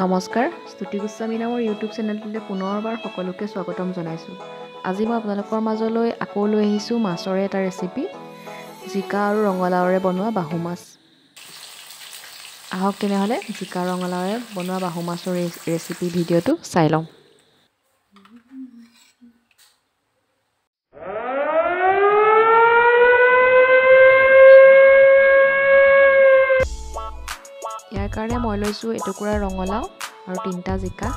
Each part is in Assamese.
নমস্কাৰ, স্তুতি গোস্বামী নামৰ ইউটিউব চেনেলটোলৈ পুনৰবাৰ সকলোকে স্বাগতম জনাইছোঁ। আজি মই আপোনালোকৰ মাজলৈ আকৌ লৈ আহিছোঁ মাছৰে এটা ৰেচিপি, জিকা আৰু ৰঙালাওৰে বনোৱা বাহু মাছ। আহক তেনেহ'লে জিকা ৰঙালাওৰে বনোৱা বাহু মাছৰ ৰেচিপি ভিডিঅ'টো চাই লওঁ। ইয়াৰ কাৰণে মই লৈছোঁ এটুকুৰা ৰঙালাও আৰু 3টা জিকা।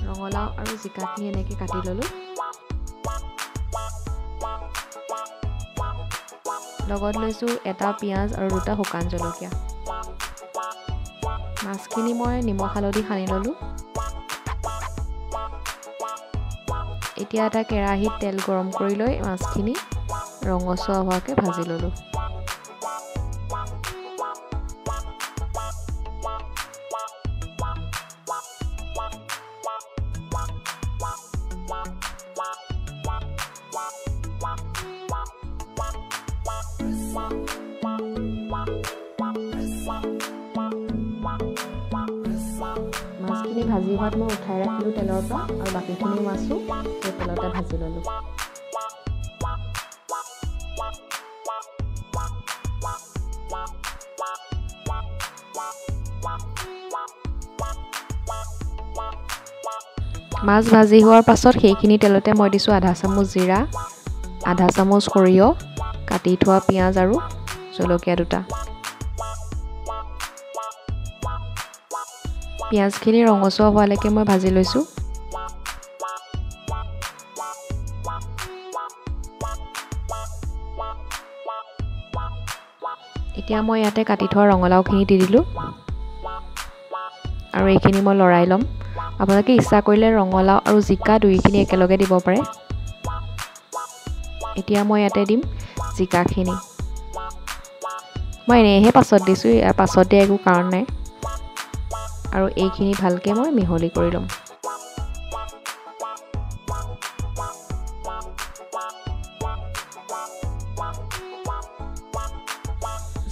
ৰঙালাও আৰু জিকাখিনি এনেকৈ কাটি ল'লোঁ। লগত লৈছোঁ এটা পিঁয়াজ আৰু 2টা শুকান জলকীয়া। মাছখিনি মই নিমখ হালধি সানি ল'লোঁ। এতিয়া এটা কেৰাহীত তেল গৰম কৰি লৈ মাছখিনি ৰঙচুৱা হোৱাকৈ ভাজি ল'লোঁ। মাছখিনি ভাজি হোৱাত মই উঠাই ৰাখিলোঁ তেলৰ পৰা, আৰু বাকীখিনি মাছো সেই তেলতে ভাজি ল'লোঁ। মাছ ভাজি হোৱাৰ পাছত সেইখিনি তেলতে মই দিছোঁ আধা চামুচ জিৰা, আধা চামুচ সৰিয়হ, কাটি থোৱা পিঁয়াজ আৰু জলকীয়া 2টা। পিঁয়াজখিনি ৰঙচুৱা হোৱালৈকে মই ভাজি লৈছোঁ। এতিয়া মই ইয়াতে কাটি থোৱা ৰঙালাওখিনি দি দিলোঁ আৰু এইখিনি মই লৰাই ল'ম। আপোনালোকে ইচ্ছা কৰিলে ৰঙালাও আৰু জিকা দুইখিনি একেলগে দিব পাৰে। এতিয়া মই ইয়াতে দিম জিকাখিনি। মই এনেইহে পাছত দিছোঁ, ইয়াৰ পাছত দিয়া একো কাৰণ নাই। আৰু এইখিনি ভালকৈ মই মিহলি কৰি ল'ম।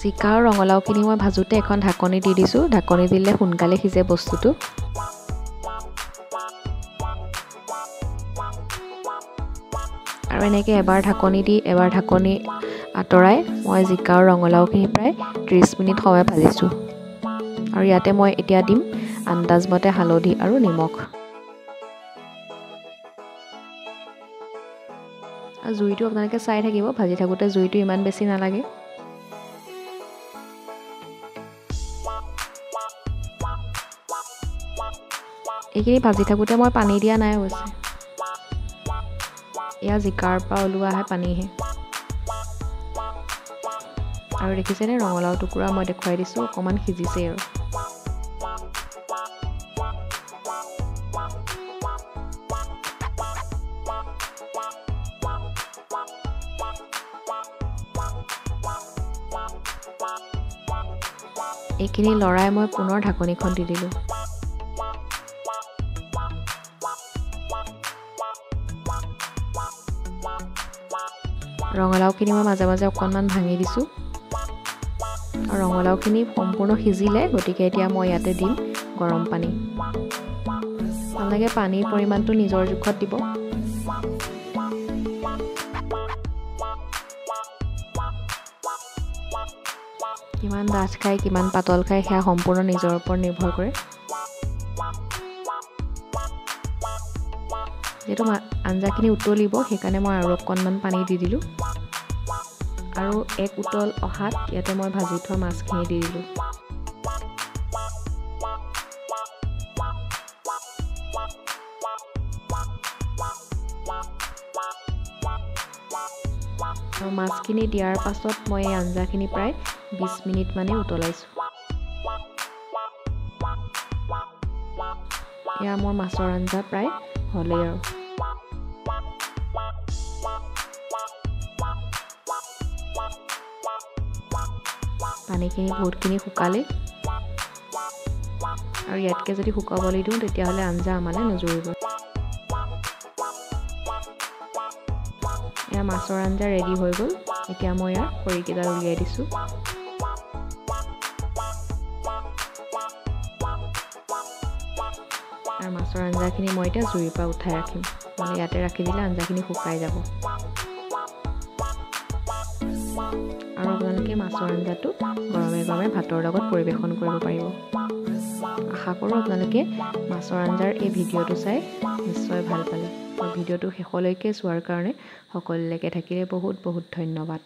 জিকা আৰু ৰঙালাওখিনি মই ভাজোঁতে এখন ঢাকনি দি দিছোঁ। ঢাকনি দিলে সোনকালে সিজে বস্তুটো। আৰু এনেকৈ এবাৰ ঢাকনি দি এবাৰ ঢাকনি আঁতৰাই মই জিকা আৰু ৰঙালাওখিনি প্ৰায় 30 মিনিট সময় ভাজিছোঁ। আৰু ইয়াতে মই এতিয়া দিম আন্দাজমতে হালধি আৰু নিমখ। আৰু জুইটো আপোনালোকে চাই থাকিব, ভাজি থাকোঁতে জুইটো ইমান বেছি নালাগে। এইখিনি ভাজি থাকোঁতে মই পানী দিয়া নাই অৱশ্যে, এয়া জিকাৰ পৰা ওলোৱাহে পানীহে। আৰু দেখিছেনে ৰঙালাও টুকুৰা মই দেখুৱাই দিছোঁ, অকণমান সিজিছে। আৰু এইখিনি লৰাই মই পুনৰ ঢাকনিখন দি দিলোঁ। ৰঙালাওখিনি মই মাজে মাজে অকণমান ভাঙি দিছোঁ। আৰু ৰঙালাওখিনি সম্পূৰ্ণ সিজিলে, গতিকে এতিয়া মই ইয়াতে দিম গৰম পানী। আপোনালোকে পানীৰ পৰিমাণটো নিজৰ জোখত দিব। কিমান ডাঠ খায় কিমান পাতল খায় সেয়া সম্পূৰ্ণ নিজৰ ওপৰত নিৰ্ভৰ কৰে। যিহেতু আঞ্জাখিনি উতলিব, সেইকাৰণে মই আৰু অকণমান পানী দি দিলোঁ। আৰু এক উতল অহাত ইয়াতে মই ভাজি থোৱা মাছখিনি দি দিলোঁ। আৰু মাছখিনি দিয়াৰ পাছত মই এই আঞ্জাখিনি প্ৰায় 20 মিনিট মানে উতলাইছোঁ। এয়া মোৰ মাছৰ আঞ্জা প্ৰায় হ'লেই। আৰু পানীখিনি বহুতখিনি শুকালেই, আৰু ইয়াতকৈ যদি শুকাবলৈ দিওঁ তেতিয়াহ'লে আঞ্জা আমালৈ নুজুৰিব। এয়া মাছৰ আঞ্জা ৰেডি হৈ গ'ল। এতিয়া মই ইয়াৰ খৰিকেইডাল উলিয়াই দিছোঁ। আৰু মাছৰ আঞ্জাখিনি মই এতিয়া জুইৰ পৰা উঠাই ৰাখিম, মানে ইয়াতে ৰাখি দিলে আঞ্জাখিনি শুকাই যাব। আৰু আপোনালোকে মাছৰ আঞ্জাটো গৰমে গৰমে ভাতৰ লগত পৰিৱেশন কৰিব পাৰিব। আশা কৰোঁ আপোনালোকে মাছৰ আঞ্জাৰ এই ভিডিঅ'টো চাই নিশ্চয় ভাল পালে। আৰু ভিডিঅ'টো শেষলৈকে চোৱাৰ কাৰণে সকলোলৈকে থাকিলে বহুত বহুত ধন্যবাদ।